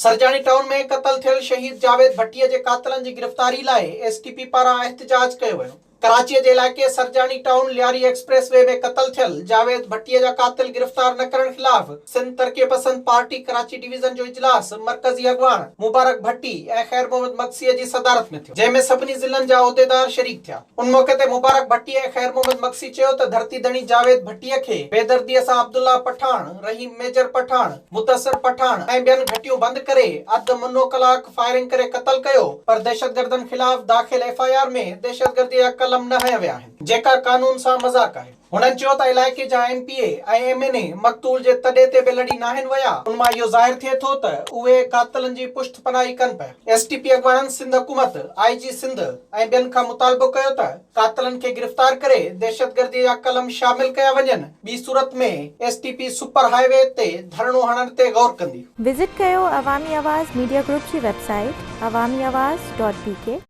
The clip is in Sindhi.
سرجاڻي ٽائون ۾ قتل ٿيل شهيد جاويد ڀٽي جي قاتلن جي گرفتاري لاء ايس ٽي پي پاران احتجاج ڪيو ويو. ڪراچيء جي علائقي Surjani town Lyari expressway ۾ قتل ٿيل جاويد ڀٽي جا قاتل گرفتار نه ڪرڻ خلاف سنڌ ترقي پسند پارٽي ڪراچي ڊويزن جو اجلاس مرڪزي اڳواڻ مبارڪ ڀٽي ۽ خير محمد مگسيء جي صدارت ۾ ٿيو جنهن ۾ سڀني ضلعن جا عهديدار شريڪ ٿيا. ان موقعي تي مبارڪ ڀٽي ۽ خير محمد مگسي چيو ته ڌرتي ڌڻي جاويد ڀٽي کي بيدردي سان عبدالله پٺاڻ، رحيم ميجر پٺاڻ، مدثر پٺاڻ ۽ ٻين گهٽيون بند ڪري اڌ منو ڪلاڪ فائرنگ ڪري قتل ڪيو پر دهشتگردن خلاف داخل ايف I R ۾ دهشتگردي جا قلم نه هنيا ويا آهن جيڪا قانون سان مذاق آهي. هنن چيو ته علائقي جا M P A ۽ M N A مقتول جي تڏي تي به لڙي ناهن ويا، ان مان اهو ظاهر ٿئي ٿو ته اهي قاتلن جي پشت پناهي ڪن پيا. ايس ٽي پي اڳواڻن سنڌ حڪومت، آء جي سنڌ ۽ ٻين کان مطالبو ڪيو ته قاتلن کي گرفتار ڪري دهشتگردي جا قلم شامل ڪيا وڃن، ٻي صورت ۾ S T P super highway تي ڌرڻو هڻڻ تي غور ڪندي. وزٽ ڪيو عوامي آواز ميڊيا گروپ جي website Awami Awaz dot B K.